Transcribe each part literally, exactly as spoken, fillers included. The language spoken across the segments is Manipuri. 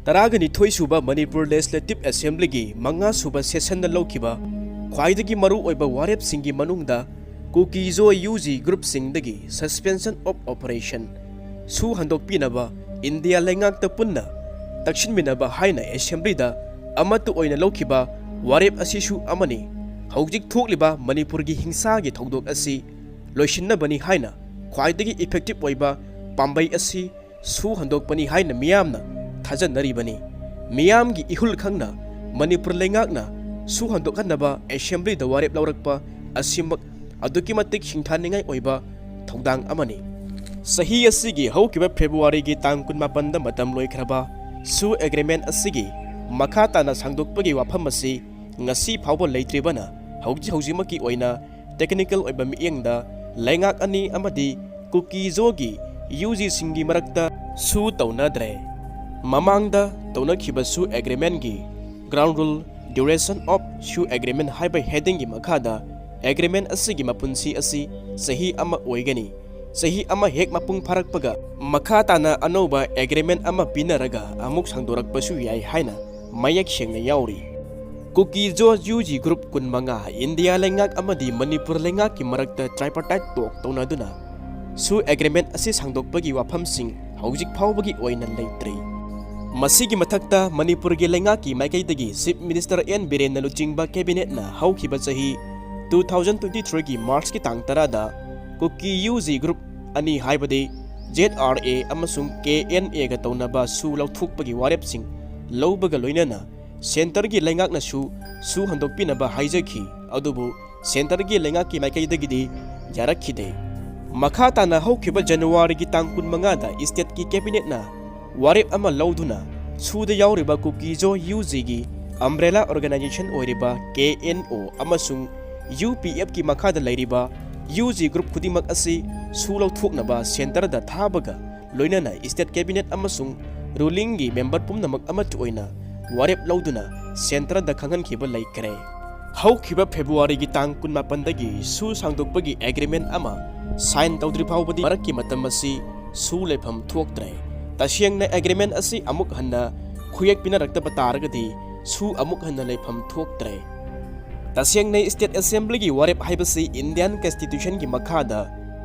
ꯇꯔꯥꯒ ꯅꯤꯊꯣꯏ ꯁꯨꯕ ꯃꯅꯤꯄꯨꯔ ꯂꯦꯖꯤꯁꯂꯦꯇꯤꯚ ꯑꯦꯁꯦꯝꯕ꯭ꯂꯤꯒꯤ ꯃꯉꯥ ꯁꯨꯕ ꯁꯦꯁꯟꯗ ꯂꯧꯈꯤꯕ ꯈ꯭ꯋꯥꯏꯗꯒꯤ ꯃꯔꯨ ꯑꯣꯏꯕ ꯋꯥꯔꯦꯞꯁꯤꯡꯒꯤ ꯃꯅꯨꯡꯗ ꯀꯨꯀꯤꯖꯣ ꯌꯨ ꯖꯤ ꯒ꯭ꯔꯨꯞꯁꯤꯡꯗꯒꯤ suspension of operation, ꯁꯨ ꯍꯟꯗꯣꯛꯄꯤꯅꯕ ꯏꯟꯗꯤꯌꯥ ꯂꯩꯉꯥꯛꯇ ꯄꯨꯟꯅ ꯇꯛꯁꯤꯟꯃꯤꯟꯅꯕ ꯍꯥꯏꯅ ꯑꯦꯁꯦꯝꯕ꯭ꯂꯤꯗ ꯑꯃꯠꯇ ꯑꯣꯏꯅ ꯂꯧꯈꯤꯕ ꯋꯥꯔꯦꯞ ꯑꯁꯤꯁꯨ ꯑꯃꯅꯤ꯫ ꯍꯧꯖꯤꯛ ꯊꯣꯛꯂꯤꯕ ꯃꯅꯤꯄꯨꯔꯒꯤ ꯍꯤꯡꯁꯥꯒꯤ ꯊꯧꯗꯣꯛ ꯑꯁꯤ ꯂꯣꯏꯁꯤꯟꯅꯕꯅꯤ ꯍꯥꯏꯅ ꯈ꯭ꯋꯥꯏꯗꯒꯤ effective ꯑꯣꯏꯕ ꯄꯥꯝꯕꯩ ꯑꯁꯤ ꯁꯨ ꯍꯟꯗꯣꯛꯄꯅꯤ ꯍꯥꯏꯅ ꯃꯤꯌꯥꯝꯅ ꯊꯥꯖꯅꯔꯤꯕꯅꯤ꯫ ꯃꯤꯌꯥꯝꯒꯤ ꯏꯍꯨꯜ ꯈꯪꯅ ꯃꯅꯤꯄꯨꯔ ꯂꯩꯉꯥꯛꯅ ꯁꯨ ꯍꯟꯗꯣꯛꯍꯟꯅꯕ ꯑꯦꯁꯦꯝꯕ꯭ꯂꯤꯗ ꯋꯥꯔꯦꯞ ꯂꯧꯔꯛꯄ ꯑꯁꯤꯃꯛ ꯑꯗꯨꯛꯀꯤ ꯃꯇꯤꯛ ꯁꯤꯡꯊꯥꯅꯤꯡꯉꯥꯏ ꯑꯣꯏꯕ ꯊꯧꯗꯥꯡ ꯑꯃꯅꯤ꯫ ꯆꯍꯤ ꯑꯁꯤꯒꯤ ꯍꯧꯈꯤꯕ ꯐꯦꯕ꯭ꯔꯨꯋꯥꯔꯤꯒꯤ ꯇꯥꯡ ꯀꯨꯟꯃꯥꯄꯟꯗ ꯃꯇꯝ ꯂꯣꯏꯈ꯭ꯔꯕ ꯁꯨ ꯑꯦꯒ꯭ꯔꯤꯃꯦꯟ ꯑꯁꯤꯒꯤ ꯃꯈꯥ ꯇꯥꯅ ꯁꯥꯡꯗꯣꯛꯄꯒꯤ ꯋꯥꯐꯝ ꯑꯁꯤ ꯉꯁꯤ ꯐꯥꯎꯕ ꯂꯩꯇ꯭ꯔꯤꯕꯅ ꯍꯧꯖꯤꯛ ꯍꯧꯖꯤꯛꯃꯛꯀꯤ ꯑꯣꯏꯅ technical ꯑꯣꯏꯕ ꯃꯤꯠꯌꯦꯡꯗ ꯂꯩꯉꯥꯛ ꯑꯅꯤ ꯑꯃꯗꯤ ꯀꯨꯀꯤꯖꯣꯒꯤ ꯌꯨ ꯖꯤꯁꯤꯡꯒꯤ ꯃꯔꯛꯇ ꯁꯨ ꯇꯧꯅꯗ꯭ꯔꯦ꯫ ꯃꯃꯥꯡꯗ ꯇꯧꯅꯈꯤꯕ ꯁꯨ ꯑꯦꯒ꯭ꯔꯤꯃꯦꯟꯒꯤ Ground Rule, Duration of ꯁꯨ ꯑꯦꯒ꯭ꯔꯤꯃꯦꯟ ꯍꯥꯏꯕ ꯍꯦꯗꯤꯡꯒꯤ ꯃꯈꯥꯗ ꯑꯦꯒ꯭ꯔꯤꯃꯦꯟ ꯑꯁꯤꯒꯤ ꯃꯄꯨꯟꯁꯤ ꯑꯁꯤ ꯆꯍꯤ ꯑꯃ ꯑꯣꯏꯒꯅꯤ꯫ ꯆꯍꯤ ꯑꯃ ꯍꯦꯛ ꯃꯄꯨꯡ ꯐꯥꯔꯛꯄꯒ ꯃꯈꯥ ꯇꯥꯅ ꯑꯅꯧꯕ ꯑꯦꯒ꯭ꯔꯤꯃꯦꯟ ꯑꯃ ꯄꯤꯅꯔꯒ ꯑꯃꯨꯛ ꯁꯥꯡꯗꯣꯔꯛꯄꯁꯨ ꯌꯥꯏ ꯍꯥꯏꯅ ꯃꯌꯦꯛ ꯁꯦꯡꯅ ꯌꯥꯎꯔꯤ꯫ ꯀꯨꯀꯤꯖꯣ ꯌꯨ ꯖꯤ ꯒ꯭ꯔꯨꯞ ꯀꯨꯟꯃꯉꯥ ꯏꯟꯗꯤꯌꯥ ꯂꯩꯉꯥꯛ ꯑꯃꯗꯤ ꯃꯅꯤꯄꯨꯔ ꯂꯩꯉꯥꯛꯀꯤ ꯃꯔꯛꯇ tripartite talk ꯇꯧꯅꯗꯨꯅ ꯁꯨ ꯑꯦꯒ꯭ꯔꯤꯃꯦꯟ ꯑꯁꯤ ꯁꯥꯡꯗꯣꯛꯄꯒꯤ ꯋꯥꯐꯝꯁꯤꯡ ꯍꯧꯖꯤꯛ ꯐꯥꯎꯕꯒꯤ ꯑꯣꯏꯅ ꯂꯩꯇ꯭ꯔꯤ꯫ ꯃꯁꯤꯒꯤ ꯃꯊꯛꯇ ꯃꯅꯤꯄꯨꯔꯒꯤ ꯂꯩꯉꯥꯛꯀꯤ ꯃꯥꯏꯀꯩꯗꯒꯤ ꯆꯤꯐ ꯃꯤꯅꯤꯁꯇꯔ ꯑꯦꯟ ꯕꯤꯔꯦꯟꯅ ꯂꯨꯆꯤꯡꯕ ꯀꯦꯕꯤꯅꯦꯠꯅ ꯍꯧꯈꯤꯕ ꯆꯍꯤ two thousand twenty threeꯒꯤ ꯃꯥꯔꯆꯀꯤ ꯇꯥꯡ ꯇꯔꯥꯗ ꯀꯨꯀꯤ ꯌꯨ ꯖꯤ ꯒ꯭ꯔꯨꯞ ꯑꯅꯤ ꯍꯥꯏꯕꯗꯤ ꯖꯦꯗ ꯑꯥꯔ ꯑꯦ ꯑꯃꯁꯨꯡ ꯀꯦ ꯑꯦꯟ ꯑꯦꯒ ꯇꯧꯅꯕ ꯁꯨ ꯂꯧꯊꯣꯛꯄꯒꯤ ꯋꯥꯔꯦꯞꯁꯤꯡ ꯂꯧꯕꯒ ꯂꯣꯏꯅꯅ ꯁꯦꯟꯇꯔꯒꯤ ꯂꯩꯉꯥꯛꯅꯁꯨ ꯁꯨ ꯍꯟꯗꯣꯛꯄꯤꯅꯕ ꯍꯥꯏꯖꯈꯤ, ꯑꯗꯨꯕꯨ ꯁꯦꯟꯇꯔꯒꯤ ꯂꯩꯉꯥꯛꯀꯤ ꯃꯥꯏꯀꯩꯗꯒꯤꯗꯤ ꯌꯥꯔꯛꯈꯤꯗꯦ꯫ ꯃꯈꯥ ꯇꯥꯅ ꯍꯧꯈꯤꯕ ꯖꯅꯋꯥꯔꯤꯒꯤ ꯇꯥꯡ ꯀꯨꯟꯃꯉꯥꯗ ꯁ꯭ꯇꯦꯠꯀꯤ ꯀꯦꯕꯤꯅꯦꯠꯅ ꯋꯥꯔꯦꯞ ꯑꯃ ꯂꯧꯗꯨꯅ ꯁꯨꯗ ꯌꯥꯎꯔꯤꯕ ꯀꯨꯀꯤꯖꯣ ꯌꯨ ꯖꯤꯒꯤ ꯑꯝꯕ꯭ꯔꯦꯂꯥ ꯑꯣꯔꯒꯅꯥꯏꯖꯦꯁꯟ ꯑꯣꯏꯔꯤꯕ ꯀꯦ ꯑꯦꯟ ꯑꯣ ꯑꯃꯁꯨꯡ ꯌꯨ ꯄꯤ ꯑꯦꯐꯀꯤ ꯃꯈꯥꯗ ꯂꯩꯔꯤꯕ ꯌꯨ ꯖꯤ ꯒ꯭ꯔꯨꯞ ꯈꯨꯗꯤꯡꯃꯛ ꯑꯁꯤ ꯁꯨ ꯂꯧꯊꯣꯛꯅꯕ ꯁꯦꯟꯇꯔꯗ ꯊꯥꯕꯒ ꯂꯣꯏꯅꯅ ꯁ꯭ꯇꯦꯠ ꯀꯦꯕꯤꯅꯦꯠ ꯑꯃꯁꯨꯡ ꯔꯨꯂꯤꯡꯒꯤ ꯃꯦꯝꯕꯔ ꯄꯨꯝꯅꯃꯛ ꯑꯃꯠꯇ ꯑꯣꯏꯅ ꯋꯥꯔꯦꯞ ꯂꯧꯗꯨꯅ ꯁꯦꯟꯇꯔꯗ ꯈꯪꯍꯟꯈꯤꯕ ꯂꯩꯈ꯭ꯔꯦ꯫ ꯍꯧꯈꯤꯕ ꯐꯦꯕ꯭ꯔꯨꯋꯥꯔꯤꯒꯤ ꯇꯥꯡ ꯀꯨꯟꯃꯥꯄꯟꯗꯒꯤ ꯁꯨ ꯁꯥꯡꯗꯣꯛꯄꯒꯤ ꯑꯦꯒ꯭ꯔꯤꯃꯦꯟ ꯑꯃ ꯁꯥꯏꯟ ꯇꯧꯗ꯭ꯔꯤ ꯐꯥꯎꯕꯗꯤ ꯃꯔꯛꯀꯤ ꯃꯇꯝ ꯑꯁꯤ ꯁꯨ ꯂꯩꯐꯝ ꯊꯣꯛꯇ꯭ꯔꯦ꯫ ꯇꯁꯦꯡꯅ ꯑꯦꯒ꯭ꯔꯤꯃꯦꯟ ꯑꯁꯤ ꯑꯃꯨꯛ ꯍꯟꯅ ꯈꯨꯌꯦꯛ ꯄꯤꯅꯔꯛꯇꯕ ꯇꯥꯔꯒꯗꯤ ꯁꯨ ꯑꯃꯨꯛ ꯍꯟꯅ ꯂꯩꯐꯝ ꯊꯣꯛꯇ꯭ꯔꯦ꯫ ꯇꯁꯦꯡꯅ State Assemblyꯒꯤ ꯋꯥꯔꯦꯞ ꯍꯥꯏꯕꯁꯤ Indian Constitutionꯒꯤ ꯃꯈꯥꯗ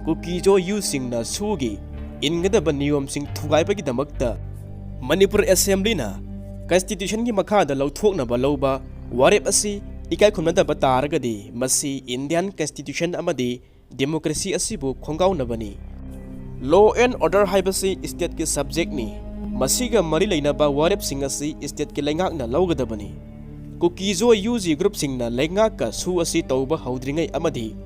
ꯀꯨꯀꯤꯖꯣ ꯌꯨꯁꯤꯡꯅ ꯁꯨꯒꯤ ꯏꯟꯒꯗꯕ ꯅꯤꯌꯣꯝꯁꯤꯡ ꯊꯨꯒꯥꯏꯕꯒꯤꯗꯃꯛꯇ ꯃꯅꯤꯄꯨꯔ Assemblyꯅ Constitutionꯒꯤ ꯃꯈꯥꯗ ꯂꯧꯊꯣꯛꯅꯕ ꯂꯧꯕ ꯋꯥꯔꯦꯞ ꯑꯁꯤ ꯏꯀꯥꯏ ꯈꯨꯝꯅꯗꯕ ꯇꯥꯔꯒꯗꯤ ꯃꯁꯤ Indian Constitution ꯑꯃꯗꯤ democracy ꯑꯁꯤꯕꯨ ꯈꯣꯡꯒꯥꯎꯅꯕꯅꯤ꯫ Law and order ꯍꯥꯏꯕꯁꯤ stateꯀꯤ subjectꯅꯤ꯫ ꯃꯁꯤꯒ ꯃꯔꯤ ꯂꯩꯅꯕ ꯋꯥꯔꯦꯞꯁꯤꯡ ꯑꯁꯤ stateꯀꯤ ꯂꯩꯉꯥꯛꯅ ꯂꯧꯒꯗꯕꯅꯤ꯫ ꯀꯨꯀꯤꯖꯣ ꯌꯨꯖꯤ groupꯁꯤꯡꯅ ꯂꯩꯉꯥꯛꯀ ꯁꯨ ꯑꯁꯤ ꯇꯧꯕ ꯍꯧꯗ꯭ꯔꯤꯉꯩ ꯑꯃꯗꯤ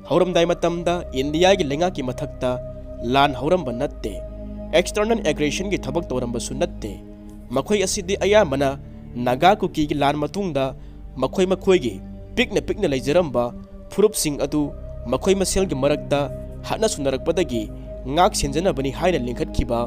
ꯍꯧꯔꯝꯗꯥꯏ ꯃꯇꯝꯗ ꯏꯟꯗꯤꯌꯥꯒꯤ ꯂꯩꯉꯥꯛꯀꯤ ꯃꯊꯛꯇ ꯂꯥꯟ ꯍꯧꯔꯝꯕ ꯅꯠꯇꯦ꯫ External aggressionꯒꯤ ꯊꯕꯛ ꯇꯧꯔꯝꯕꯁꯨ ꯅꯠꯇꯦ꯫ ꯃꯈꯣꯏ ꯑꯁꯤꯗꯤ ꯑꯌꯥꯝꯕꯅ ꯅꯥꯒꯥ ꯀꯨꯀꯤꯒꯤ ꯂꯥꯟ ꯃꯇꯨꯡꯗ ꯃꯈꯣꯏ ꯃꯈꯣꯏꯒꯤ ꯄꯤꯛꯅ ꯄꯤꯛꯅ ꯂꯩꯖꯔꯝꯕ ꯐꯨꯔꯨꯞꯁꯤꯡ ꯑꯗꯨ ꯃꯈꯣꯏ ꯃꯁꯦꯜꯒꯤ ꯃꯔꯛꯇ ꯍꯥꯠꯅ ꯁꯨꯅꯔꯛꯄꯗꯒꯤ ꯉꯥꯛ ꯁꯦꯟꯖꯅꯕꯅꯤ ꯍꯥꯏꯅ ꯂꯤꯡꯈꯠꯈꯤꯕ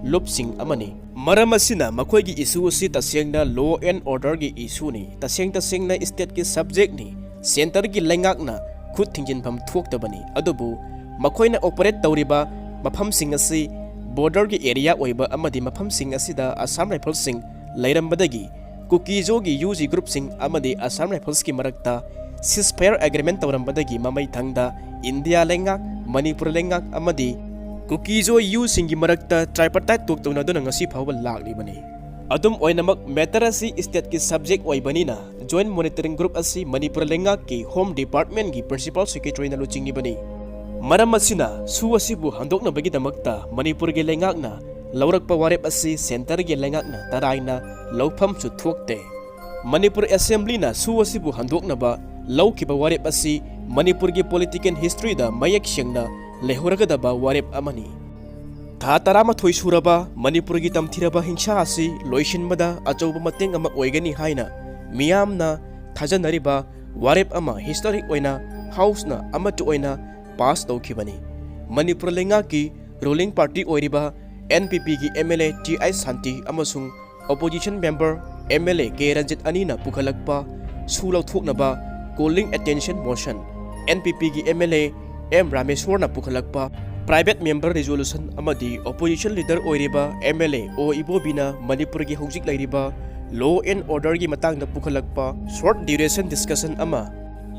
ꯂꯨꯞꯁꯤꯡ ꯑꯃꯅꯤ꯫ ꯃꯔꯝ ꯑꯁꯤꯅ ꯃꯈꯣꯏꯒꯤ issue ꯑꯁꯤ ꯇꯁꯦꯡꯅ law and orderꯒꯤ issueꯅꯤ꯫ ꯇꯁꯦꯡ ꯇꯁꯦꯡꯅ stateꯀꯤ subjectꯅꯤ꯫ Centreꯒꯤ ꯂꯩꯉꯥꯛꯅ ꯈꯨꯠ ꯊꯤꯡꯖꯤꯟꯐꯝ ꯊꯣꯛꯇꯕꯅꯤ꯫ ꯑꯗꯨꯕꯨ ꯃꯈꯣꯏꯅ operate ꯇꯧꯔꯤꯕ ꯃꯐꯝꯁꯤꯡ ꯑꯁꯤ borderꯒꯤ area ꯑꯣꯏꯕ ꯑꯃꯗꯤ ꯃꯐꯝꯁꯤꯡ ꯑꯁꯤꯗ Assam Riflesꯁꯤꯡ ꯂꯩꯔꯝꯕꯗꯒꯤ ꯀꯨꯀꯤꯖꯣꯒꯤ ꯌꯨꯖꯤ groupꯁꯤꯡ ꯑꯃꯗꯤ Assam Riflesꯀꯤ ꯃꯔꯛꯇ ceasefire agreement ꯇꯧꯔꯝꯕꯗꯒꯤ ꯃꯃꯩ ꯊꯪꯗ ꯏꯟꯗꯤꯌꯥ ꯂꯩꯉꯥꯛ, ꯃꯅꯤꯄꯨꯔ ꯂꯩꯉꯥꯛ ꯑꯃꯗꯤ ꯀꯨꯀꯤꯖꯣ ꯌꯨꯁꯤꯡꯒꯤ ꯃꯔꯛꯇ tripartite talk ꯇꯧꯅꯗꯨꯅ ꯉꯁꯤ ꯐꯥꯎꯕ ꯂꯥꯛꯂꯤꯕꯅꯤ꯫ ꯑꯗꯨꯝ ꯑꯣꯏꯅꯃꯛ, matter ꯑꯁꯤ stateꯀꯤ subject ꯑꯣꯏꯕꯅꯤꯅ Joint Monitoring Group ꯑꯁꯤ ꯃꯅꯤꯄꯨꯔ ꯂꯩꯉꯥꯛꯀꯤ Home Departmentꯀꯤ Principal Secretaryꯅ ꯂꯨꯆꯤꯡꯂꯤꯕꯅꯤ꯫ ꯃꯔꯝ ꯑꯁꯤꯅ ꯁꯨ ꯑꯁꯤꯕꯨ ꯍꯟꯗꯣꯛꯅꯕꯒꯤꯗꯃꯛꯇ ꯃꯅꯤꯄꯨꯔꯒꯤ ꯂꯩꯉꯥꯛꯅ ꯂꯧꯔꯛꯄ ꯋꯥꯔꯦꯞ ꯑꯁꯤ centreꯒꯤ ꯂꯩꯉꯥꯛꯅ ꯇꯔꯥꯏꯅ ꯂꯧꯐꯝꯁꯨ ꯊꯣꯛꯇꯦ꯫ ꯃꯅꯤꯄꯨꯔ Assemblyꯅ ꯁꯨ ꯑꯁꯤꯕꯨ ꯍꯟꯗꯣꯛꯅꯕ ꯂꯧꯈꯤꯕ ꯋꯥꯔꯦꯞ ꯑꯁꯤ ꯃꯅꯤꯄꯨꯔꯒꯤ political historyꯗ ꯃꯌꯦꯛ ꯁꯦꯡꯅ ꯂꯩꯍꯧꯔꯒꯗꯕ ꯋꯥꯔꯦꯞ ꯑꯃꯅꯤ꯫ ꯊꯥ ꯇꯔꯥꯃꯥꯊꯣꯏ ꯁꯨꯔꯕ ꯃꯅꯤꯄꯨꯔꯒꯤ ꯇꯝꯊꯤꯔꯕ ꯍꯤꯡꯁꯥ ꯑꯁꯤ ꯂꯣꯏꯁꯤꯟꯕꯗ ꯑꯆꯧꯕ ꯃꯇꯦꯡ ꯑꯃ ꯑꯣꯏꯒꯅꯤ ꯍꯥꯏꯅ ꯃꯤꯌꯥꯝꯅ ꯊꯥꯖꯅꯔꯤꯕ ꯋꯥꯔꯦꯞ ꯑꯃ historic ꯑꯣꯏꯅ Houseꯅ ꯑꯃꯠꯇ ꯑꯣꯏꯅ pass ꯇꯧꯈꯤꯕꯅꯤ꯫ ꯃꯅꯤꯄꯨꯔ ꯂꯩꯉꯥꯛꯀꯤ ruling party ꯑꯣꯏꯔꯤꯕ NPPꯒꯤ MLA T I ꯁꯥꯟꯇꯤ ꯑꯃꯁꯨꯡ opposition member MLA K Ranjit ꯑꯅꯤꯅ ꯄꯨꯈꯠꯂꯛꯄ ꯁꯨ ꯂꯧꯊꯣꯛꯅꯕ calling attention motion, NPPꯒꯤ MLA M ꯔꯥꯃꯦꯁꯣꯔꯅ ꯄꯨꯈꯠꯂꯛꯄ Private member resolution ꯑꯃꯗꯤ opposition leader ꯑꯣꯏꯔꯤꯕ M L A ꯑꯣ ꯏꯕꯣꯕꯤꯅ ꯃꯅꯤꯄꯨꯔꯒꯤ ꯍꯧꯖꯤꯛ ꯂꯩꯔꯤꯕ law and order ꯒꯤ ꯃꯇꯥꯡꯗ ꯄꯨꯈꯠꯂꯛꯄ short duration discussion ꯑꯃ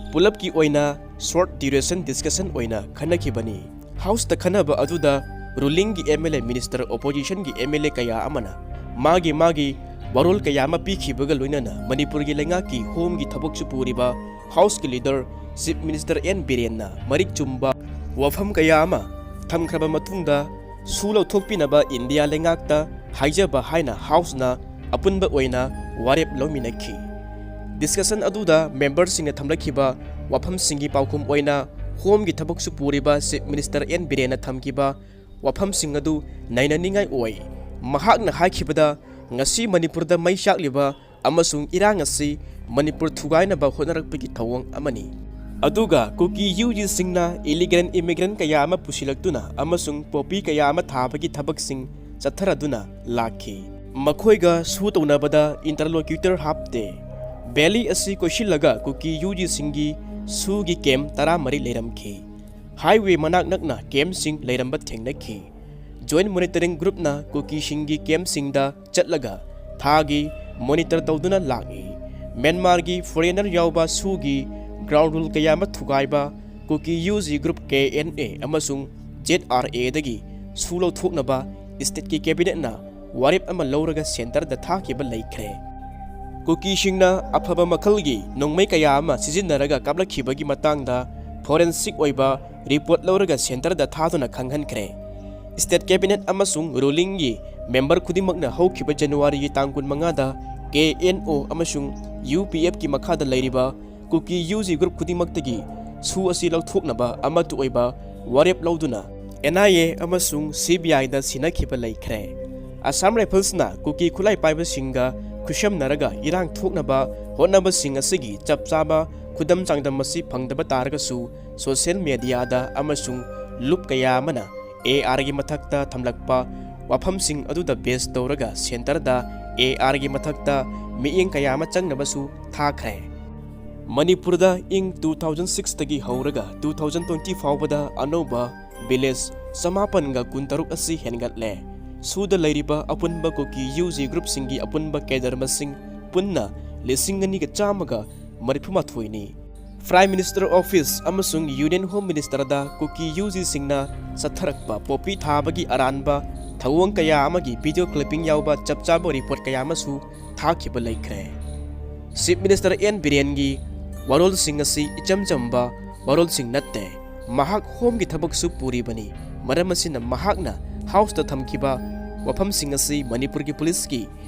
ꯄꯨꯂꯞꯀꯤ ꯑꯣꯏꯅ short duration discussion ꯑꯣꯏꯅ ꯈꯟꯅꯈꯤꯕꯅꯤ꯫ House ꯇ ꯈꯟꯅꯕ ꯑꯗꯨꯗ ruling ꯒꯤ M L A minister, opposition ꯒꯤ M L A ꯀꯌꯥ ꯑꯃꯅ ꯃꯥꯒꯤ ꯃꯥꯒꯤ ꯋꯥꯔꯣꯜ ꯀꯌꯥ ꯑꯃ ꯄꯤꯈꯤꯕꯒ ꯂꯣꯏꯅꯅ ꯃꯅꯤꯄꯨꯔꯒꯤ ꯂꯩꯉꯥꯛꯀꯤ home ꯒꯤ ꯊꯕꯛꯁꯨ ꯄꯨꯔꯤꯕ House ꯀꯤ leader Chief Minister N ꯕꯤꯔꯦꯟꯅ ꯃꯔꯤꯛ ꯆꯨꯝꯕ ꯋꯥꯐꯝ ꯀꯌꯥ ꯑꯃ ꯊꯝꯈ꯭ꯔꯕ ꯃꯇꯨꯡꯗ ꯁꯨ ꯂꯧꯊꯣꯛꯄꯤꯅꯕ ꯏꯟꯗꯤꯌꯥ ꯂꯩꯉꯥꯛꯇ ꯍꯥꯏꯖꯕ ꯍꯥꯏꯅ House ꯅ ꯑꯄꯨꯟꯕ ꯑꯣꯏꯅ ꯋꯥꯔꯦꯞ ꯂꯧꯃꯤꯟꯅꯈꯤ꯫ Discussion ꯑꯗꯨꯗ member ꯁꯤꯡꯅ ꯊꯝꯂꯛꯈꯤꯕ ꯋꯥꯐꯝꯁꯤꯡꯒꯤ ꯄꯥꯎꯈꯨꯝ ꯑꯣꯏꯅ home ꯒꯤ ꯊꯕꯛꯁꯨ ꯄꯨꯔꯤꯕ Chief Minister N ꯕꯤꯔꯦꯟꯅ ꯊꯝꯈꯤꯕ ꯋꯥꯐꯝꯁꯤꯡ ꯑꯗꯨ ꯅꯩꯅꯅꯤꯡꯉꯥꯏ ꯑꯣꯏ꯫ ꯃꯍꯥꯛꯅ ꯍꯥꯏꯈꯤꯕꯗ, ꯉꯁꯤ ꯃꯅꯤꯄꯨꯔꯗ ꯃꯩ ꯆꯥꯛꯂꯤꯕ ꯑꯃꯁꯨꯡ ꯏꯔꯥꯡ ꯑꯁꯤ ꯃꯅꯤꯄꯨꯔ ꯊꯨꯒꯥꯏꯅꯕ ꯍꯣꯠꯅꯔꯛꯄꯒꯤ ꯊꯧꯑꯣꯡ ꯑꯃꯅꯤ꯫ ꯑꯗꯨꯒ ꯀꯨꯀꯤ U G ꯁꯤꯡꯅ illegal immigrant ꯀꯌꯥ ꯑꯃ ꯄꯨꯁꯤꯜꯂꯛꯇꯨꯅ ꯑꯃꯁꯨꯡ poppy ꯀꯌꯥ ꯑꯃ ꯊꯥꯕꯒꯤ ꯊꯕꯛꯁꯤꯡ ꯆꯠꯊꯔꯗꯨꯅ ꯂꯥꯛꯈꯤ꯫ ꯃꯈꯣꯏꯒ ꯁꯨ ꯇꯧꯅꯕꯗ interlocutor ꯍꯥꯞꯇꯦ꯫ Valley ꯑꯁꯤ ꯀꯣꯏꯁꯤꯜꯂꯒ ꯀꯨꯀꯤ U G ꯁꯤꯡꯒꯤ ꯁꯨꯒꯤ camp ꯇꯔꯥꯃꯔꯤ ꯂꯩꯔꯝꯈꯤ꯫ Highway ꯃꯅꯥꯛ ꯅꯛꯅ camp ꯁꯤꯡ ꯂꯩꯔꯝꯕ ꯊꯦꯡꯅꯈꯤ꯫ Joint Monitoring Group ꯅ ꯀꯨꯀꯤꯁꯤꯡꯒꯤ camp ꯁꯤꯡꯗ ꯆꯠꯂꯒ ꯊꯥꯒꯤ monitor ꯇꯧꯗꯨꯅ ꯂꯥꯛꯏ꯫ ꯃ꯭ꯌꯥꯟꯃꯥꯔꯒꯤ foreigner ꯌꯥꯎꯕ ꯁꯨꯒꯤ ground rule ꯀꯌꯥ ꯑꯃ ꯊꯨꯒꯥꯏꯕ, ꯀꯨꯀꯤ U G group K N A ꯑꯃꯁꯨꯡ Z R A ꯗꯒꯤ ꯁꯨ ꯂꯧꯊꯣꯛꯅꯕ state ꯀꯤ cabinet ꯅ ꯋꯥꯔꯦꯞ ꯑꯃ ꯂꯧꯔꯒ centre ꯗ ꯊꯥꯈꯤꯕ ꯂꯩꯈ꯭ꯔꯦ꯫ ꯀꯨꯀꯤꯁꯤꯡꯅ ꯑꯐꯕ ꯃꯈꯜꯒꯤ ꯅꯣꯡꯃꯩ ꯀꯌꯥ ꯑꯃ ꯁꯤꯖꯤꯟꯅꯔꯒ ꯀꯥꯞꯂꯛꯈꯤꯕꯒꯤ ꯃꯇꯥꯡꯗ forensic ꯑꯣꯏꯕ report ꯂꯧꯔꯒ centre ꯗ ꯊꯥꯗꯨꯅ ꯈꯪꯍꯟꯈ꯭ꯔꯦ꯫ State cabinet ꯑꯃꯁꯨꯡ ruling ꯒꯤ member ꯈꯨꯗꯤꯡꯃꯛꯅ ꯍꯧꯈꯤꯕ January ꯒꯤ ꯇꯥꯡ ꯀꯨꯟꯃꯉꯥꯗ K N O ꯑꯃꯁꯨꯡ U P F ꯀꯤ ꯃꯈꯥꯗ ꯂꯩꯔꯤꯕ ꯀꯨꯀꯤ U G group ꯈꯨꯗꯤꯡꯃꯛꯇꯒꯤ ꯁꯨ ꯑꯁꯤ ꯂꯧꯊꯣꯛꯅꯕ ꯑꯃꯠꯇ ꯑꯣꯏꯕ ꯋꯥꯔꯦꯞ ꯂꯧꯗꯨꯅ N I A ꯑꯃꯁꯨꯡ C B I ꯗ ꯁꯤꯟꯅꯈꯤꯕ ꯂꯩꯈ꯭ꯔꯦ꯫ Assam Rifles ꯅ ꯀꯨꯀꯤ ꯈꯨꯠꯂꯥꯏ ꯄꯥꯏꯕꯁꯤꯡꯒ ꯈꯨꯠꯁꯝꯅꯔꯒ ꯏꯔꯥꯡ ꯊꯣꯛꯅꯕ ꯍꯣꯠꯅꯕꯁꯤꯡ ꯑꯁꯤꯒꯤ ꯆꯞ ꯆꯥꯕ ꯈꯨꯗꯝ ꯆꯥꯡꯗꯝ ꯑꯁꯤ ꯐꯪꯗꯕ ꯇꯥꯔꯒꯁꯨ, social media ꯗ ꯑꯃꯁꯨꯡ ꯂꯨꯞ ꯀꯌꯥ ꯑꯃꯅ A R ꯒꯤ ꯃꯊꯛꯇ ꯊꯝꯂꯛꯄ ꯋꯥꯐꯝꯁꯤꯡ ꯑꯗꯨꯗ base ꯇꯧꯔꯒ centre ꯗ A R ꯒꯤ ꯃꯊꯛꯇ ꯃꯤꯠꯌꯦꯡ ꯀꯌꯥ ꯑꯃ ꯆꯪꯅꯕꯁꯨ ꯊꯥꯈ꯭ꯔꯦ꯫ ꯃꯅꯤꯄꯨꯔꯗ ꯏꯪ two thousand six ꯇꯒꯤ ꯍꯧꯔꯒ two thousand twenty ꯐꯥꯎꯕꯗ ꯑꯅꯧꯕ ꯚꯤꯂꯦꯖ ꯆꯃꯥꯄꯟꯒ ꯀꯨꯟꯇꯔꯨꯛ ꯑꯁꯤ ꯍꯦꯟꯒꯠꯂꯦ꯫ ꯁꯨꯗ ꯂꯩꯔꯤꯕ ꯑꯄꯨꯟꯕ ꯀꯨꯀꯤ ꯌꯨ ꯖꯤ ꯒ꯭ꯔꯨꯞꯁꯤꯡꯒꯤ ꯑꯄꯨꯟꯕ ꯀꯦꯗꯔ ꯃꯁꯤꯡ ꯄꯨꯟꯅ ꯂꯤꯁꯤꯡ ꯑꯅꯤꯒ ꯆꯥꯝꯃꯒ ꯃꯔꯤꯐꯨ ꯃꯥꯊꯣꯏꯅꯤ꯫ ꯄ꯭ꯔꯥꯏꯝ ꯃꯤꯅꯤꯁꯇꯔ ꯑꯣꯐꯤꯁ ꯑꯃꯁꯨꯡ ꯌꯨꯅꯤꯌꯟ ꯍꯣꯝ ꯃꯤꯅꯤꯁꯇꯔꯗ ꯀꯨꯀꯤ ꯌꯨ ꯖꯤꯁꯤꯡꯅ ꯆꯠꯊꯔꯛꯄ ꯄꯣꯄꯤ ꯊꯥꯕꯒꯤ ꯑꯔꯥꯟꯕ ꯊꯧꯑꯣꯡ ꯀꯌꯥ ꯑꯃꯒꯤ ꯚꯤꯗꯤꯑꯣ ꯀ꯭ꯂꯤꯞꯄꯤꯡ ꯌꯥꯎꯕ ꯆꯞ ꯆꯥꯕ ꯔꯤꯄꯣꯔꯠ ꯀꯌꯥ ꯑꯃꯁꯨ ꯊꯥꯈꯤꯕ ꯂꯩꯈ꯭ꯔꯦ꯫ ꯆꯤꯐ ꯃꯤꯅꯤꯁꯇꯔ ꯑꯦꯟ ꯕꯤꯔꯦꯟꯒꯤ ꯋꯥꯔꯣꯜꯁꯤꯡ ꯑꯁꯤ ꯏꯆꯝ ꯆꯝꯕ ꯋꯥꯔꯣꯜꯁꯤꯡ ꯅꯠꯇꯦ꯫ ꯃꯍꯥꯛ ꯍꯣꯝꯒꯤ ꯊꯕꯛꯁꯨ ꯄꯨꯔꯤꯕꯅꯤ꯫ ꯃꯔꯝ ꯑꯁꯤꯅ ꯃꯍꯥꯛꯅ ꯍꯥꯎꯁꯇ ꯊꯝꯈꯤꯕ ꯋꯥꯐꯝꯁꯤꯡ ꯑꯁꯤ ꯃꯅꯤꯄꯨꯔꯒꯤ ꯄꯨꯂꯤꯁꯀꯤ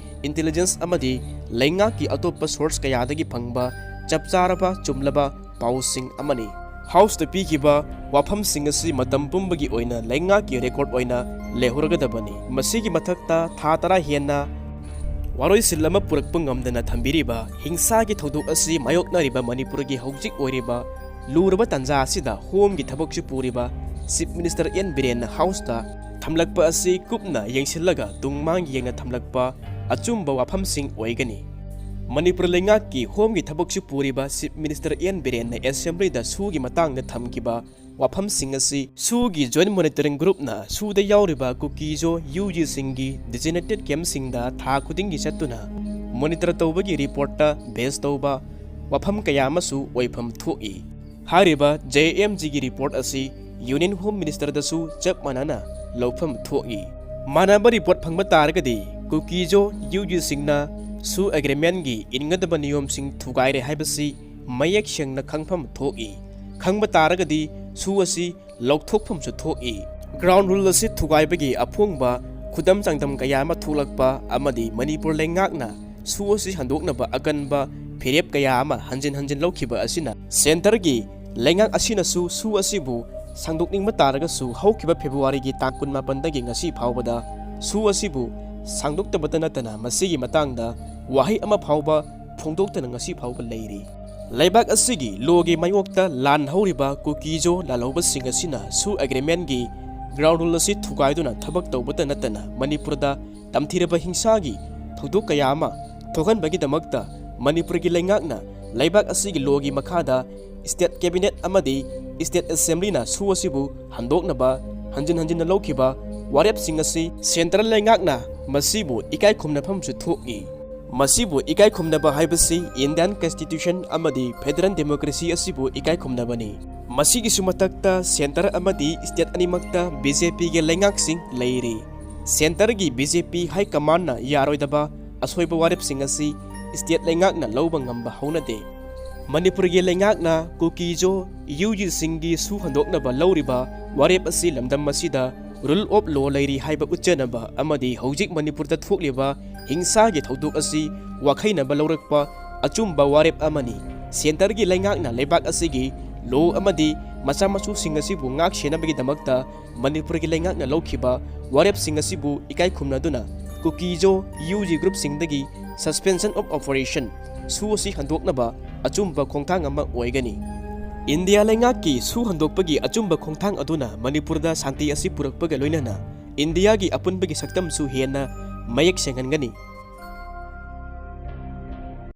ꯏꯟꯇꯦꯂꯤꯖꯦꯟꯁ ꯑꯃꯗꯤ ꯂꯩꯉꯥꯛꯀꯤ ꯑꯇꯣꯞꯄ ꯁꯣꯔꯁ ꯀꯌꯥꯗꯒꯤ ꯐꯪꯕ ꯆꯞ ꯆꯥꯔꯕ ꯆꯨꯝꯂꯕ ꯄꯥꯎꯁꯤꯡ ꯑꯃꯅꯤ꯫ ꯍꯥꯎꯁꯇ ꯄꯤꯈꯤꯕ ꯋꯥꯐꯝꯁꯤꯡ ꯑꯁꯤ ꯃꯇꯝ ꯄꯨꯝꯕꯒꯤ ꯑꯣꯏꯅ ꯂꯩꯉꯥꯛꯀꯤ ꯔꯦꯀꯣꯔꯗ ꯑꯣꯏꯅ ꯂꯩꯍꯧꯔꯒꯗꯕꯅꯤ꯫ ꯃꯁꯤꯒꯤ ꯃꯊꯛꯇ ꯊꯥ ꯇꯔꯥ ꯍꯦꯟꯅ ꯋꯥꯔꯣꯏꯁꯤꯟ ꯑꯃ ꯄꯨꯔꯛꯄ ꯉꯝꯗꯅ ꯊꯝꯕꯤꯔꯤꯕ ꯍꯤꯡꯁꯥꯒꯤ ꯊꯧꯗꯣꯛ ꯑꯁꯤ ꯃꯥꯌꯣꯛꯅꯔꯤꯕ ꯃꯅꯤꯄꯨꯔꯒꯤ ꯍꯧꯖꯤꯛ ꯑꯣꯏꯔꯤꯕ ꯂꯨꯔꯕ ꯇꯥꯟꯖꯥ ꯑꯁꯤꯗ ꯍꯣꯝꯒꯤ ꯊꯕꯛꯁꯨ ꯄꯨꯔꯤꯕ ꯆꯤꯐ ꯃꯤꯅꯤꯁꯇꯔ ꯑꯦꯟ ꯕꯤꯔꯦꯟꯅ ꯍꯥꯎꯁꯇ ꯊꯝꯂꯛꯄ ꯑꯁꯤ ꯀꯨꯞꯅ ꯌꯦꯡꯁꯤꯜꯂꯒ ꯇꯨꯡ ꯃꯥꯡ ꯌꯦꯡꯅ ꯊꯝꯂꯛꯄ ꯑꯆꯨꯝꯕ ꯋꯥꯐꯝꯁꯤꯡ ꯑꯣꯏꯒꯅꯤ꯫ ꯃꯅꯤꯄꯨꯔ ꯂꯩꯉꯥꯛꯀꯤ ꯍꯣꯝꯒꯤ ꯊꯕꯛꯁꯨ ꯄꯨꯔꯤꯕ ꯆꯤꯐ ꯃꯤꯅꯤꯁꯇꯔ ꯑꯦꯟ ꯕꯤꯔꯦꯟꯅ ꯑꯦꯁꯦꯝꯕ꯭ꯂꯤꯗ ꯁꯨꯒꯤ ꯃꯇꯥꯡꯗ ꯊꯝꯈꯤꯕ ꯋꯥꯐꯝꯁꯤꯡ ꯑꯁꯤ ꯁꯨꯒꯤ ꯖꯣꯏꯟꯠ ꯃꯣꯅꯤꯇꯔꯤꯡ ꯒ꯭ꯔꯨꯞꯅ ꯁꯨꯗ ꯌꯥꯎꯔꯤꯕ ꯀꯨꯀꯤꯖꯣ ꯌꯨ ꯖꯤꯁꯤꯡꯒꯤ ꯗꯤꯖꯤꯅꯦꯇꯦꯗ ꯀꯦꯝꯞꯁꯤꯡꯗ ꯊꯥ ꯈꯨꯗꯤꯡꯒꯤ ꯆꯠꯇꯨꯅ ꯃꯣꯅꯤꯇꯔ ꯇꯧꯕꯒꯤ ꯔꯤꯄꯣꯔꯠꯇ ꯕꯦꯖ ꯇꯧꯕ ꯋꯥꯐꯝ ꯀꯌꯥ ꯑꯃꯁꯨ ꯑꯣꯏꯐꯝ ꯊꯣꯛꯏ꯫ ꯍꯥꯏꯔꯤꯕ ꯖꯦ ꯑꯦꯝ ꯖꯤꯒꯤ ꯔꯤꯄꯣꯔꯠ ꯑꯁꯤ ꯌꯨꯅꯤꯌꯟ ꯍꯣꯝ ꯃꯤꯅꯤꯁꯇꯔꯗꯁꯨ ꯆꯞ ꯃꯥꯟꯅꯅ ꯂꯧꯐꯝ ꯊꯣꯛꯏ꯫ ꯃꯥꯟꯅꯕ ꯔꯤꯄꯣꯔꯠ ꯐꯪꯕ ꯇꯥꯔꯒꯗꯤ ꯀꯨꯀꯤꯖꯣ ꯌꯨ ꯖꯤꯁꯤꯡꯅ ꯁꯨ ꯑꯦꯒ꯭ꯔꯤꯃꯦꯟꯒꯤ ꯏꯟꯒꯗꯕ ꯅꯤꯌꯣꯝꯁꯤꯡ ꯊꯨꯒꯥꯏꯔꯦ ꯍꯥꯏꯕꯁꯤ ꯃꯌꯦꯛ ꯁꯦꯡꯅ ꯈꯪꯐꯝ ꯊꯣꯛꯏ꯫ ꯈꯪꯕ ꯇꯥꯔꯒꯗꯤ ꯁꯨ ꯑꯁꯤ ꯂꯧꯊꯣꯛꯐꯝꯁꯨ ꯊꯣꯛꯏ꯫ ꯒ꯭ꯔꯥꯎꯟ ꯔꯨꯜ ꯑꯁꯤ ꯊꯨꯒꯥꯏꯕꯒꯤ ꯑꯐꯣꯡꯕ ꯈꯨꯗꯝ ꯆꯥꯡꯗꯝ ꯀꯌꯥ ꯑꯃ ꯊꯣꯛꯂꯛꯄ ꯑꯃꯗꯤ ꯃꯅꯤꯄꯨꯔ ꯂꯩꯉꯥꯛꯅ ꯁꯨ ꯑꯁꯤ ꯍꯟꯗꯣꯛꯅꯕ ꯑꯀꯟꯕ ꯐꯤꯔꯦꯞ ꯀꯌꯥ ꯑꯃ ꯍꯟꯖꯤꯟ ꯍꯟꯖꯤꯟ ꯂꯧꯈꯤꯕ ꯑꯁꯤꯅ ꯁꯦꯟꯇꯔꯒꯤ ꯂꯩꯉꯥꯛ ꯑꯁꯤꯅꯁꯨ ꯁꯨ ꯑꯁꯤꯕꯨ ꯁꯥꯡꯗꯣꯛꯅꯤꯡꯕ ꯇꯥꯔꯒꯁꯨ ꯍꯧꯈꯤꯕ ꯐꯦꯕ꯭ꯔꯨꯋꯥꯔꯤꯒꯤ ꯇꯥꯡ ꯀꯨꯟꯃꯥꯄꯟꯗꯒꯤ ꯉꯁꯤ ꯐꯥꯎꯕꯗ ꯁꯨ ꯑꯁꯤꯕꯨ ꯁꯥꯡꯗꯣꯛꯇꯕꯇ ꯅꯠꯇꯅ ꯃꯁꯤꯒꯤ ꯃꯇꯥꯡꯗ ꯋꯥꯍꯩ ꯑꯃ ꯐꯥꯎꯕ ꯐꯣꯡꯗꯣꯛꯇꯅ ꯉꯁꯤ ꯐꯥꯎꯕ ꯂꯩꯔꯤ꯫ ꯂꯩꯕꯥꯛ ꯑꯁꯤꯒꯤ ꯂꯣꯒꯤ ꯃꯥꯌꯣꯛꯇ ꯂꯥꯟ ꯍꯧꯔꯤꯕ ꯀꯨꯀꯤꯖꯣ ꯂꯥꯜꯍꯧꯕꯁꯤꯡ ꯑꯁꯤꯅ ꯁꯨ ꯑꯦꯒ꯭ꯔꯤꯃꯦꯟꯒꯤ ꯒ꯭ꯔꯥꯎꯟ ꯔꯨꯜ ꯑꯁꯤ ꯊꯨꯒꯥꯏꯗꯨꯅ ꯊꯕꯛ ꯇꯧꯕꯇ ꯅꯠꯇꯅ ꯃꯅꯤꯄꯨꯔꯗ ꯇꯝꯊꯤꯔꯕ ꯍꯤꯡꯁꯥꯒꯤ ꯊꯧꯗꯣꯛ ꯀꯌꯥ ꯑꯃ ꯊꯣꯛꯍꯟꯕꯒꯤꯗꯃꯛꯇ ꯃꯅꯤꯄꯨꯔꯒꯤ ꯂꯩꯉꯥꯛꯅ ꯂꯩꯕꯥꯛ ꯑꯁꯤꯒꯤ ꯂꯣꯒꯤ ꯃꯈꯥꯗ ꯁ꯭ꯇꯦꯠ ꯀꯦꯕꯤꯅꯦꯠ ꯑꯃꯗꯤ State Assemblyꯅ ꯁꯨ ꯑꯁꯤꯕꯨ ꯍꯟꯗꯣꯛꯅꯕ ꯍꯟꯖꯤꯟ ꯍꯟꯖꯤꯟꯅ ꯂꯧꯈꯤꯕ ꯋꯥꯔꯦꯞꯁꯤꯡ ꯑꯁꯤ central ꯂꯩꯉꯥꯛꯅ ꯃꯁꯤꯕꯨ ꯏꯀꯥꯏ ꯈꯨꯝꯅꯐꯝꯁꯨ ꯊꯣꯛꯏ꯫ ꯃꯁꯤꯕꯨ ꯏꯀꯥꯏ ꯈꯨꯝꯅꯕ ꯍꯥꯏꯕꯁꯤ Indian Constitution ꯑꯃꯗꯤ federal democracy ꯑꯁꯤꯕꯨ ꯏꯀꯥꯏ ꯈꯨꯝꯅꯕꯅꯤ꯫ ꯃꯁꯤꯒꯤꯁꯨ ꯃꯊꯛꯇ centre ꯑꯃꯗꯤ state ꯑꯅꯤꯃꯛꯇ BJPꯒꯤ ꯂꯩꯉꯥꯛꯁꯤꯡ ꯂꯩꯔꯤ꯫ Centreꯒꯤ BJP high commandꯅ ꯌꯥꯔꯣꯏꯗꯕ ꯑꯁꯣꯏꯕ ꯋꯥꯔꯦꯞꯁꯤꯡ ꯑꯁꯤ state ꯂꯩꯉꯥꯛꯅ ꯂꯧꯕ ꯉꯝꯕ ꯍꯧꯅꯗꯦ꯫ ꯃꯅꯤꯄꯨꯔꯒꯤ ꯂꯩꯉꯥꯛꯅ ꯀꯨꯀꯤꯖꯣ ꯌꯨꯖꯤꯁꯤꯡꯒꯤ ꯁꯨ ꯍꯟꯗꯣꯛꯅꯕ ꯂꯧꯔꯤꯕ ꯋꯥꯔꯦꯞ ꯑꯁꯤ ꯂꯝꯗꯝ ꯑꯁꯤꯗ rule of law ꯂꯩꯔꯤ ꯍꯥꯏꯕ ꯎꯠꯆꯅꯕ ꯑꯃꯗꯤ ꯍꯧꯖꯤꯛ ꯃꯅꯤꯄꯨꯔꯗ ꯊꯣꯛꯂꯤꯕ ꯍꯤꯡꯁꯥꯒꯤ ꯊꯧꯗꯣꯛ ꯑꯁꯤ ꯋꯥꯈꯩꯅꯕ ꯂꯧꯔꯛꯄ ꯑꯆꯨꯝꯕ ꯋꯥꯔꯦꯞ ꯑꯃꯅꯤ꯫ Centreꯒꯤ ꯂꯩꯉꯥꯛꯅ ꯂꯩꯕꯥꯛ ꯑꯁꯤꯒꯤ law ꯑꯃꯗꯤ ꯃꯆꯥ ꯃꯁꯨꯁꯤꯡ ꯑꯁꯤꯕꯨ ꯉꯥꯛ ꯁꯦꯟꯅꯕꯒꯤꯗꯃꯛꯇ ꯃꯅꯤꯄꯨꯔꯒꯤ ꯂꯩꯉꯥꯛꯅ ꯂꯧꯈꯤꯕ ꯋꯥꯔꯦꯞꯁꯤꯡ ꯑꯁꯤꯕꯨ ꯏꯀꯥꯏ ꯈꯨꯝꯅꯗꯨꯅ ꯀꯨꯀꯤꯖꯣ ꯌꯨꯖꯤ groupꯁꯤꯡꯗꯒꯤ suspension of operation ꯁꯨ ꯑꯁꯤ ꯍꯟꯗꯣꯛꯅꯕ ꯑꯆꯨꯝꯕ ꯈꯣꯡꯊꯥꯡ ꯑꯃ ꯑꯣꯏꯒꯅꯤ꯫ ꯏꯟꯗꯤꯌꯥ ꯂꯩꯉꯥꯛꯀꯤ ꯁꯨ ꯍꯟꯗꯣꯛꯄꯒꯤ ꯑꯆꯨꯝꯕ ꯈꯣꯡꯊꯥꯡ ꯑꯗꯨꯅ ꯃꯅꯤꯄꯨꯔꯗ ꯁꯥꯟꯇꯤ ꯑꯁꯤ ꯄꯨꯔꯛꯄꯒ ꯂꯣꯏꯅꯅ ꯏꯟꯗꯤꯌꯥꯒꯤ ꯑꯄꯨꯟꯕꯒꯤ ꯁꯛꯇꯝꯁꯨ ꯍꯦꯟꯅ ꯃꯌꯦꯛ ꯁꯦꯡꯍꯟꯒꯅꯤ꯫